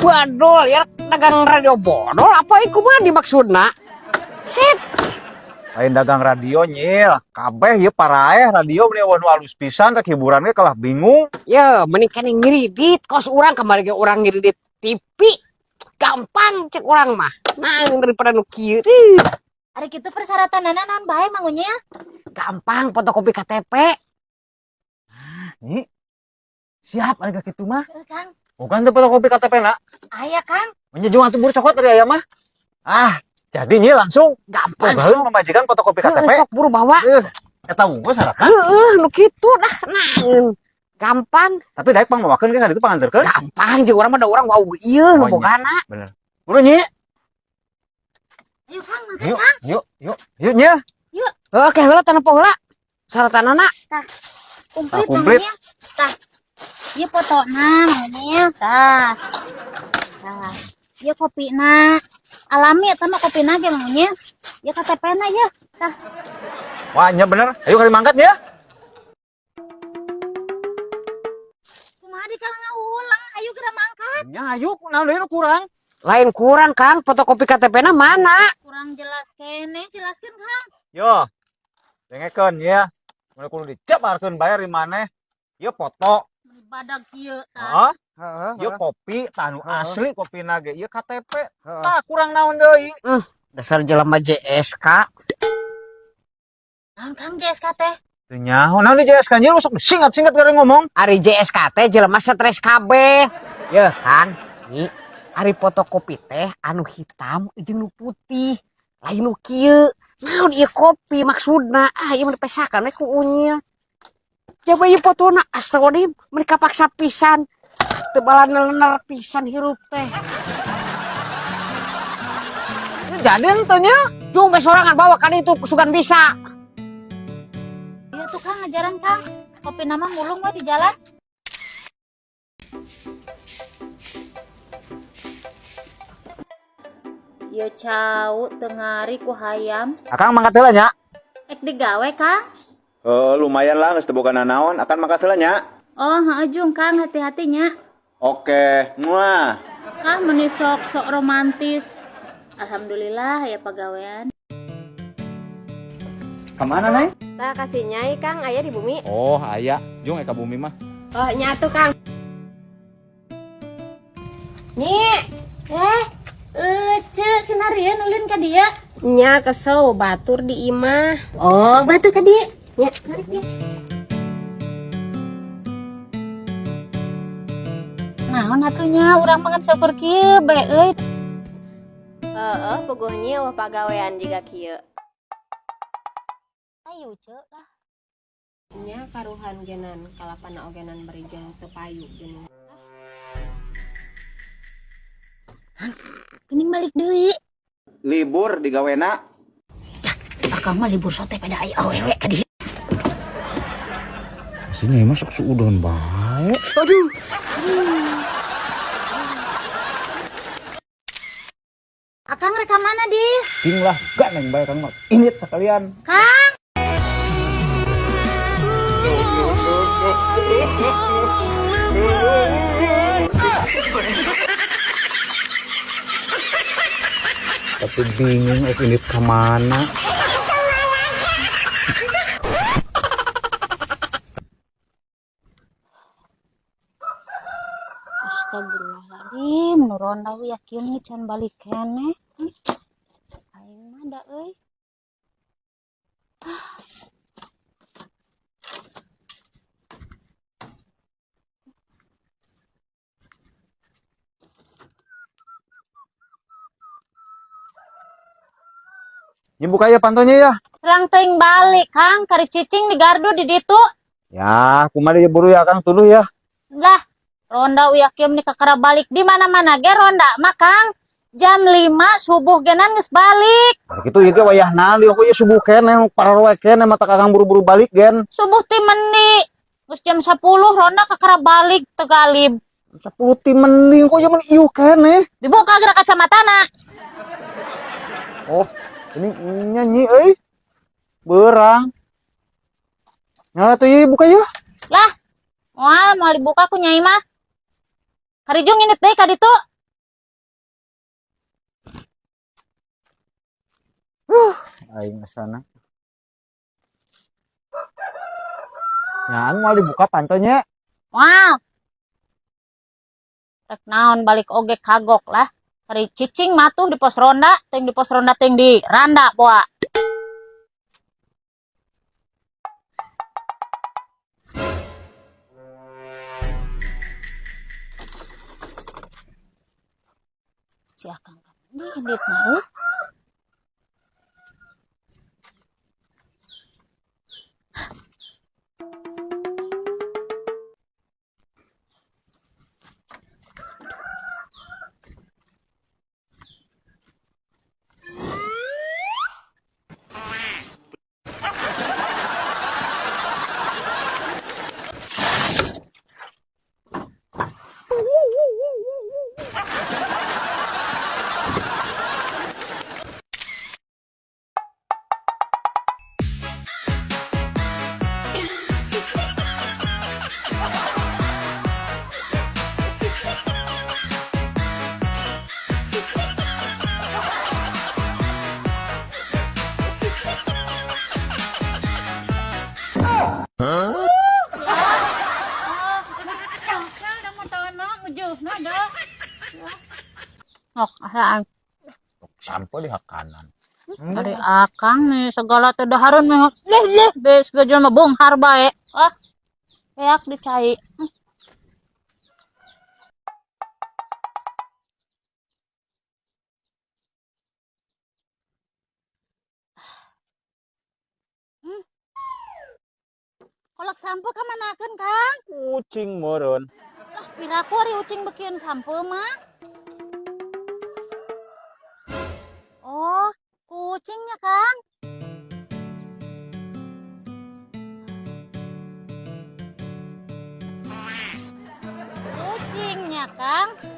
Badol ya dagang radio bodol apa iku mah dimaksudna? Sit. Lain dagang radio, Nyil. Kabeh ieu paraeh radio meni euweuh nu alus pisan rek hiburan ge kalah bingung. Ye, mending keneh ngiridit kos urang kamari ge urang ngiridit TV. Gampang cek urang mah. Nah, daripada nu kieu teh. Ari kitu persyaratanana naon bae, Mang Unyil? Gampang, fotokopi KTP. Nyi. Siap ari kitu mah. Heuh, Kang. Bukan teu fotokopi KTP na. Aya, Kang. Nya jeung atuh buru cokot dari aya mah. Ah, jadi Nyi langsung Gampang boga sok. Pamajikan fotokopi Heueuh, KTP. Sok buru bawa. Eta unggul syaratna. Heeh, nu kitu dah naeun. Gampang, Tapi daek pang mawakeun ge ka ditu panganterkeun. Gampang jeung urang mah da urang wau ieu nu Oh, iya. bogana. Buru, Nyi. Ayo, Kang, mangkat. Yuk, yuk, yuk. Yuk, Nyi. Heuh, oke heula tanah heula. Syaratanana. Komplit, Tah, komplit. Mang Unyil. Tah. Ieu fotona, Mang Unyil. Tah. Tah. Ieu kopina. Alami eta mah kopina ge, Mang Unyil. Ieu KTP-na ieu. Tah. Wah, nya bener. Ayo kali mangkat ya. Kumaha di kalau ngaulang, ayo geura mangkat. Nya ayo, naon deui nu kurang? Lain kurang, Kang, fotokopi KTP-na mana? Kurang jelas kene, jelaskeun, Kang. Yo. Dengekeun ya. Mun kudu dijabarkeun bayar di maneh. Ieu foto. Meuni badag kieu tah. Heeh. Heeh. Ieu kopi tah nu Heeh. asli kopina ge. Ieu KTP. Tah kurang naon deui? Dasar jelema JSK. Naon, Kang, JSK teh? Teu nyaho naon di JSK nya sok singkat-singkat gara ngomong. Ari JSK teh jelema stres kabeh. Yeuh, Kang, Nyi, ari fotokopi teh anu hitam jeung nu putih. Lain nu kieu. Naon ieu kopi maksudna? Ah, ieu mah dipesakan we ku Unyil. Coba ieu fotona, astagfirullahaladzim, meuni kapaksa pisan. Teu balanener pisan hirup teh. Jadi ente nya. Jung we sorangan bawa kan itu sugan bisa. Iya tuh, Kang, ngajaran, Kang. Kopi nama ngulung we di jalan. Ieu cau tengari ku hayam. Akang mangkat heula nya. Ek digawe, Kang. Eh, lumayan lah, geus teu boga nanaon, akan mangkat heula nya. Oh, heeh jung, Kang, hati-hati nya. Oke, muah. Kang meni sok sok romantis. Alhamdulillah ya pagawean. Kemana, Neng? Tah kasih Nyai, Kang, aya di bumi. Oh, aya. Jung ka bumi mah. Oh, nyatu, Kang. Nyi, Eh, Ece senarieun ulin ka dia. Nya kesel batur di imah. Oh, batu ka dia. Nya, Tarik dia. Naon atunya urang mangan syukur kieu bae euy. Heeh, puguh nyi euweuh pagawean jiga kieu. Ayo, Ceu lah. Nya karuhan genan kalapana ogenan bari jeung teu payu geuning. Geuning balik deui. Libur digawena. Akang mah libur sote pada aya awewe ka dieu. Sini emang sok suudon bae. Aduh. Akang rek ka mana di? Cing lah, gak neng bae Kang mah. Init sekalian. Kang. Tapi bingung ek init kemana. Astagfirullahaladzim, nu ronda yakin nih can balik keneh. Aing mah da euy. Ini buka ya pantonya ya. Terang teuing balik, Kang, kari cicing di gardu di ditu. Ya, kumaha deui buru ya Kang tuluh ya. Lah, ronda uyakim nih kakara balik di mana-mana ge ronda mah, Kang. Jam 5 subuh genan geus balik. Nah, gitu ieu ge wayahna lieu ieu subuh keneh pararoe keneh mata Kakang buru-buru balik gen. Subuh ti meni. Geus jam 10 ronda kakara balik tegalib. 10 ti mending kok ieu mah ieu keneh. Dibuka gerak kacamatana. Oh, ini nyanyi euy. Berang. Nah, tuh ieu buka ya. Lah, moal moal dibuka ku Nyai mah. Karijung ini teh ka ditu. Aing sana. Nyaan moal dibuka pantonya. Wow. Rek naon balik oge kagok lah. Hari cicing matuh di pos ronda, ting di pos ronda ting di randa boa. Si Akang ini indit na euy. Oh, asaan. Sampo di hak kanan. Dari akang nih segala teh dahareun mah. Leh leh bes gajual mah bonghar bae. Ah. Beak dicai. Kolak sampo kamanakeun, Kang? Kucing meureun. Lah, piraku ari ucing bekieun sampo mah. Oh, kucingnya, Kang. Kucingnya, Kang.